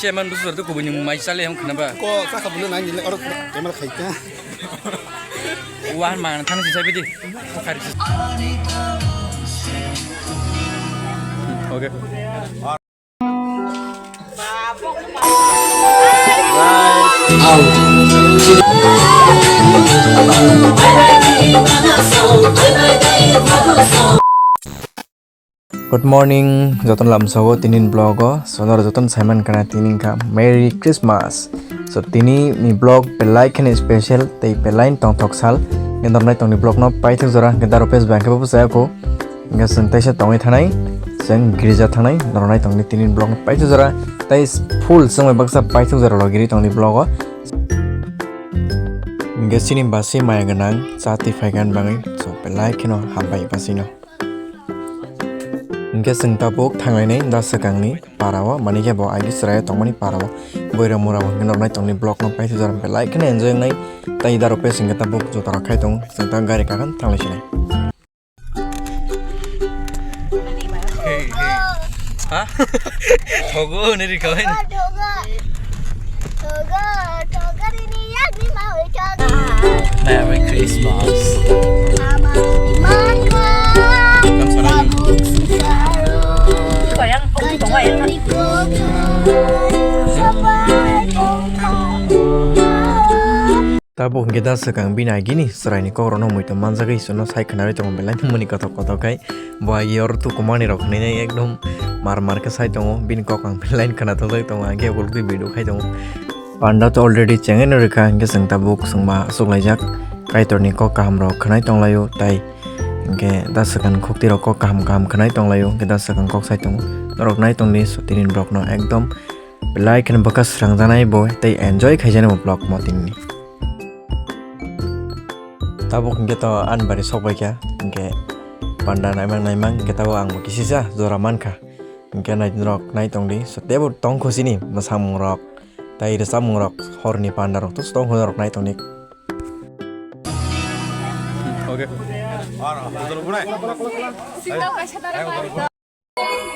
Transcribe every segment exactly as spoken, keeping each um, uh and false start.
Chairman busu rok kubui ni mai chale ham khna ba. Ko saka bulu nang ni oro camera khai ka. Wan mang thang si sabi di. Bukhari si. Okay. Good morning, jotono lamsogo tinin vlog o. So, noro jotono saiman kana tinin kha Merry Christmas. So, tini ni vlog belai kheno special tei belai tongthok sal. Nge nornai tongni vlog no paithak jora, nge daro pes bangke bo saya ko. Nge seng taisa tongwi thanai, seng girja thanai, nornai tongni tinin vlog no paithak jora. Tai full seng bai baksa paithak jora lo giri tongni vlog o. Nge sini basi maya gwnang, chati phaigan bangwi, so belai kheno hambai basino. Hingke chwng tabuk thanglainai da swkangni parao, manwi khe bo agi chwraio tongmani parao. Boirok mura bo hingke nornai tongni vlog no paithakjak, belai kheno enjoy wngnai. Tai daro pes hingke tabuk joto rok khai tongo, chwng ta gari kakan thanglai sinai. Ha? Thogo hwnwi rikha bai. Merry Christmas. Tabuk hingke da swkang bini agini chwraini kokrokno muitu manjagwi isukno sai khwnarwi tongo belai mani kothok kothok khai. Bo agi oro tukumanirok hinwi ekdom mar mar khe sai tongo. Bini kok ang line khna thokjagwi tongo, ang khe ukulukni video khai tongo. Panda to already chengeno rikha, hingke chwng tabuk chwngma achuklaijak. Kaitorni kok kahamrok khwnai tonglaio, tai hingke da swkang khuktirok kok kaham kaham khwnai tonglaio, hingke da swkang kok sai tongo. Norok nai tongdi, so tini borokno ekdom belai kheno bwkha srangjaknai bo tei enjoy khaijaknai bo vlog mo tinini. Tabuk hingke to ani bari sok bai kha, hingke panda naimang naimang hingke tabuk ang bo kisisa jora mankha. Hingke nai norok nai tongdi, so tebo tongkho sini mwsamung rok tei rwchapmung rok, horni panda rok to tongkho norok nai tongdi. Okay.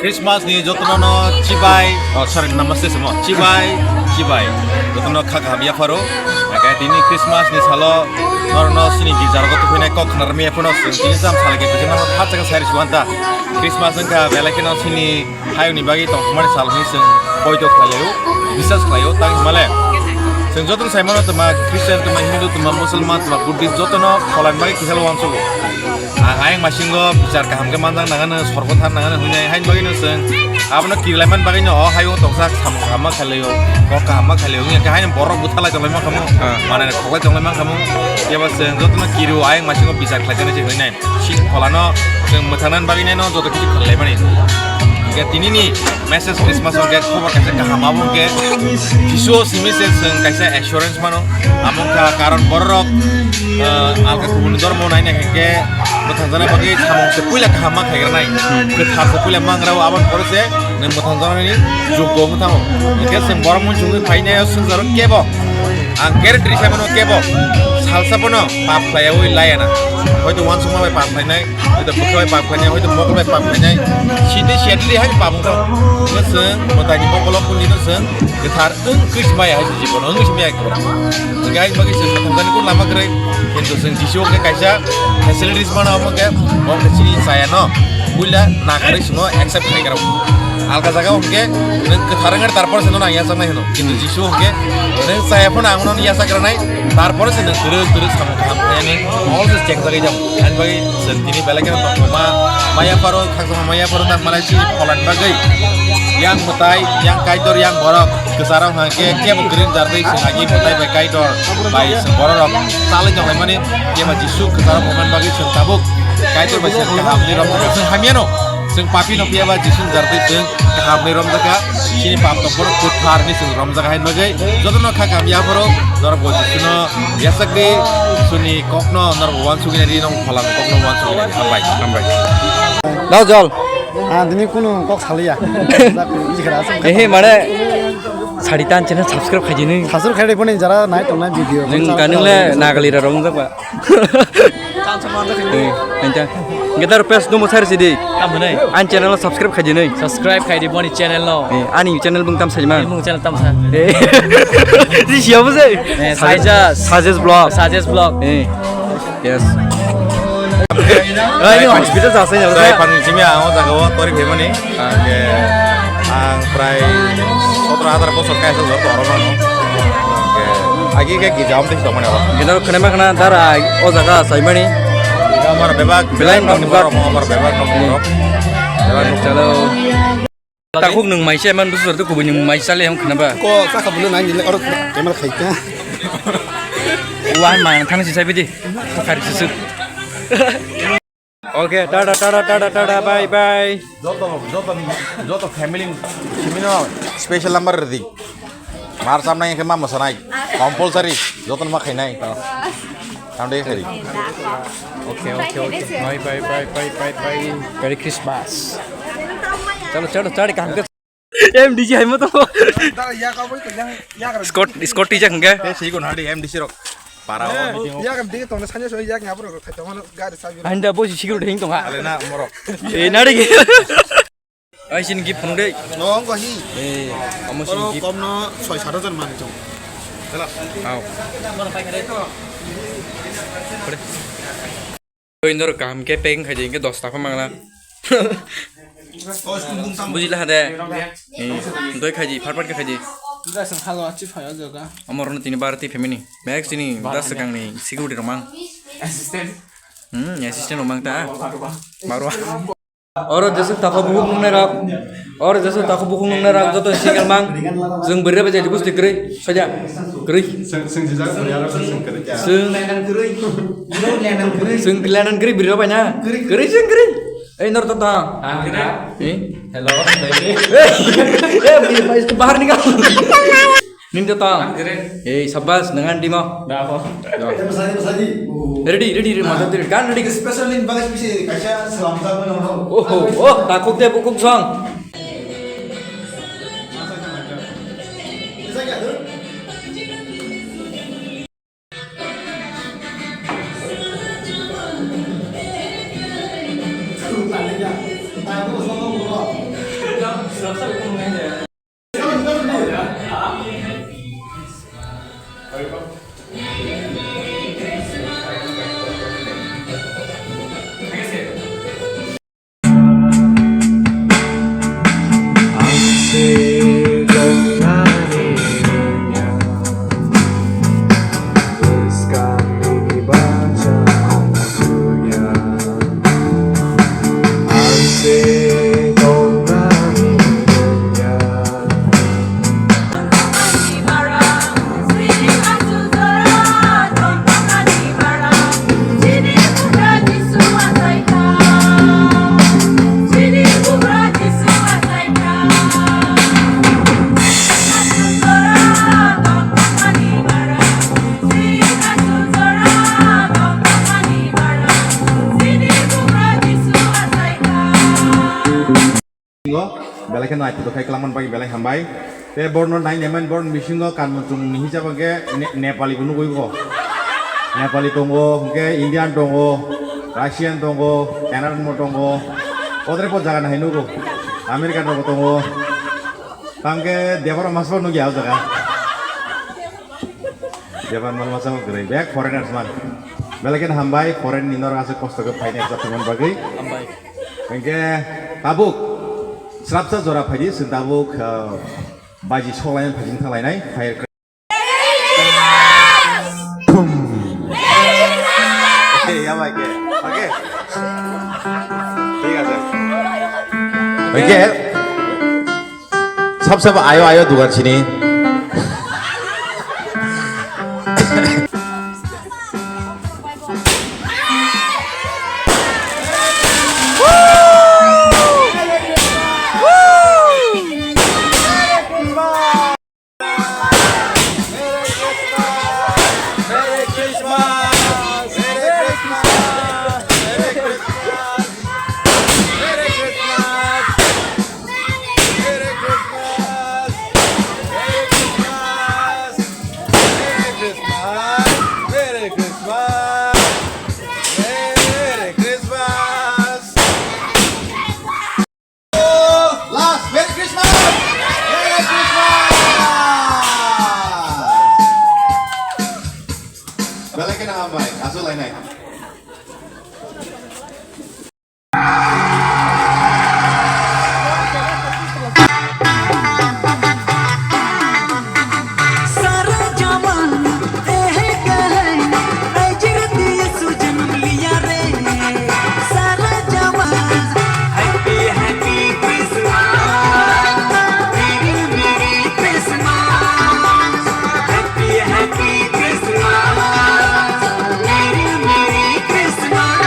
Christmas ni jotono no chibai, oh sorry, namaste se mo, chibai, chibai. Jotono kha kaham yapharo. Ake tini Christmas ni salo norno sini girja rogo tukuinai kok khnar mi yaphono sini tini sam sal ke bijima no phat chaka sai suwanta. Christmas wngkha belai kheno sini hayungni bagwi tongthokmani sal hwnwi chwng poito khlaio, bisas khlaio, tang himale. Chwng jotono sai mano twma Christian, twma Hindu, twma Musulman, twma Buddhist jotono pholani bagwi kisa uansugo. Ang ayang masingo bichar kaham khe manjak nangano, sorgo thar nangano hwnwi haini bagwino chwng abono kirilaiman bagwino o hayung tongsa samung kaham ma khlaio, kok kaham ma khlaio wngya khe haino borok buthalai tonglaima khamu, ah, manai khoklai tonglaima khamu. Kebo chwng jotono kirio ayang masingo bichar khlaijani se hwnwi nai. Sini pholano chwng mwthangna bagwi nai no joto kichu khlaimani. Hingke tinini message Christmas hingke khobor kaisa kaham abo hingke Jisu o simi se chwng kaisa assurance mano. Amo wngkha karon bororok, eh, alka kubuni dormo naina hingke mwthangjana bagwi samung se puila kaham ma khaigranai. Kwthar se puila mangrao aboni pore se nwng mwthangjaknani jukgo wngwi thango. Hingke chwng borok munsungwi phainaio swngjaro kebo. Ang guarantee sai mano kebo salsa bono pap khlaiyawi laiya na. Hoito uansukma bai pap khlainai, hoito bwkha bai pap khlainai, hoito mokol bai pap khlainai. Sidi siyatidi hai pap wngkha. Hingke chwng mwtaini mokolo kunino chwng kwthar wng kwi se maya hai se jibono wng kwi se maya khe. Hingke hai bagwi chwng mwthangjaknani kun lama kwrwi. Kintu chwng Jisu hingke kaisa facilities mano, omo hingke bo hingke chini chayano puila nakarwi chwngno accept khlai kha rw. Alka jaga o hingke nwng kwthar wngkhe tarpor se nono ang yachaknai hwno. Kintu Jisu hingke nwng chaya phano ang nono yachak rwnai, tarpor se nwng kwrwk kwrwk samung kaham khainani also cheng jagwi jang. Ani bagwi chwng tini belai kheno tongthokma maya pharo, khakchangma maya pharo tak manai chini pholani bagwi yang mwtai, yang kaitor, yang borok kwcharo hwnkhe kebo kwrwng jar twi chwng agi mwtai bai kaitor bai chwng bororok chalwi tonglaimani. Phiya ba Jisu kwcharo phaimani bagwi chwng tabuk kaitor bai chwng kaham ni romjak kha. Chwng hamyano, chwng papi no phiya ba Jisu ni jar twi chwng kaham ni romjak kha. Chini pap tongphuru kwthar ni chwng romjak kha, haini bagwi jotono kha kaham yaphuru norok bo Jisu no yachakdi, Jisuni kokno norok uansugwi nai di, nong pholani kokno uansugwi nai di. Hambai. Hambai. Dao jol. Ah, dini kunu kok saliya. Ehe, mane sari tan channel subscribe khaijini. Subscribe khaidi phone jara nai tongnai video. Nung kanung le nagali ra rong jakba. Chance man jakha. Eh, enta. Gedar pes no musar sidi. Tamo nai. An channel subscribe khaidi nai. Subscribe khaidi boni channel no. Eh, ani channel bung tam sajma. Bung channel tam sa. Eh. Di siapa sih? Eh, Sajas. Sajas Vlog. Sajas Vlog. Eh. Yes. Ai, ini hospital jasa ya. Saya pan sini ang jaga wa tori family. Oke. Ang prai sotro hajar bosor kaisa jor toro mano. Oke. Agi ke gija om tisi domani oro. Gina kena ma kena dara o jaga saimani. Amar bebak belai belai nok nok bebak. Amar bebak nok nok. Bebak nok. Chalo. Takhuk nung mai se man busur tu kubun nung mai sale ham kena ba. Ko saka bulu nang gile oro camera khai ka. Wah man thang si sabi di. Khari susu. Oke, tata, tata, tata, tata, bye, bye. Joto, joto, joto family, simino special number ready. Mar samnai ke ma masanai, compulsory, joto ma khainai. Tamde khari. Oke, oke, oke. Bye, bye, bye, bye, bye, bye. Merry Christmas. Chalo, chalo, chalo, kaham ke. M D C hai mo to. Scott, Scott tijak hingke. Te siko nadi M D C rok. Para o meeting o. Yak am dige tongna sanya so yak ngapro khai tongma gari sabi. Anda bo si sikiro ding tong ha. Ale na morok. E nadi ki. Ai sin ki phone dei. No ngo hi. E amo sin ki. Kom no soi sat hajar mani tong. Au. Indor kaham ke packing khaidi hingke dos taka mangla. Bujila hade. Doi khaidi, part part ke khaidi. Amor no tini bar ti family. Max tini das kang ni security romang. Assistant. Hmm, assistant romang ta. Barwa. Oro jesuk tako buhuk nungnai rok. Oro jesuk tako buhuk nungnai rok joto single mang. Jeng bwrwi bai jadi busti kwrwi. Soja. Kwrwi. Seng, seng jijak bwrwi aro seng kwrwi. Seng. Lenan kwrwi. Bwrwi lenan kwrwi. Seng lenan kwrwi bwrwi bai na. Kwrwi, kwrwi seng kwrwi. Ei nor to ta. Ah, kwrwi. Eh? Hello. Eh, eh, bahar nikal. Ning to tong. Ang kere. Ei, sabas, nang andi mo. Da ho. Ready, ready, ready, mother, ready. Kan ready. Special in bagaj bisi kaisa salam sa mano. Oh, oh, oh, takuk de bukuk song. Belai khe naithotok khe kwlangmani bagwi belai hambai. Tei borno nainaiman borni bisingo kanmung chumungni hisab hwnkhe Ne-, Nepali bo nugwi bo. Nepali tongo, hwnkhe Indian tongo, Russian tongo, Canadian bo tongo. Odre po jaga nahai nugo. American rokbo tongo. Tamkhe Debbarma sabo nugya o jaga. Japan mal masa kwrwi bek foreigners man. Belai kheno hambai foreign ni norok aswk kosto khe phainai chathumani bagwi. Hambai. Hwnkhe tabuk srapsa jora phaidi chwng tabuk, ah, baji soklainai phaidi thanglainai. Fire. Thum. Okay, ya bai ke. Okay. Thik ache. Hwnkhe Sab sab ayo ayo dugan sini. Chalainai. सारा जमाना ए है कहै, ऐ जिरती ये सुजन लिया रे। सारा जमाना Happy, happy Christmas. Merry, merry Christmas. Happy, happy Christmas. Merry, merry Christmas.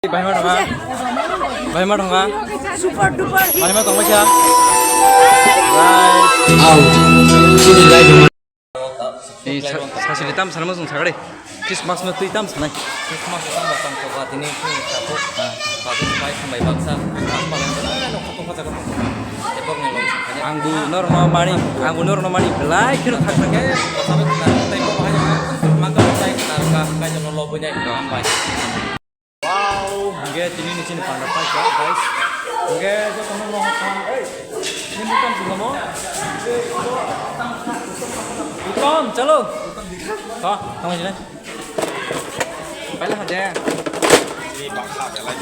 Bahai ma thangha? Bahai ma thangha? Super duper. Bahai ma tongma kha? Bye. Au. Chini live. Ni sa-, sasili tam sana masung sagade. Christmas no twi tam sanai. Christmas no tam tang to ba tini tini tapu. Ah. Ba tini bai sambai baksa. Christmas palan jana no koto kacha koto. Ebong ni lo. Angbu norno mani, angbu norno mani belai kheno thak thak. Sabe khna tai ko bahai ma. Mangka tai khna ka kai jano lo bunyai. Bye. Wow, hingke tini ni chini panda paisa, guys. Hingke jotono mohor kaham, ei, ni butang singamo. Butang, chalo. Tho, tamo sini. Paila hade. Ni bakha belai.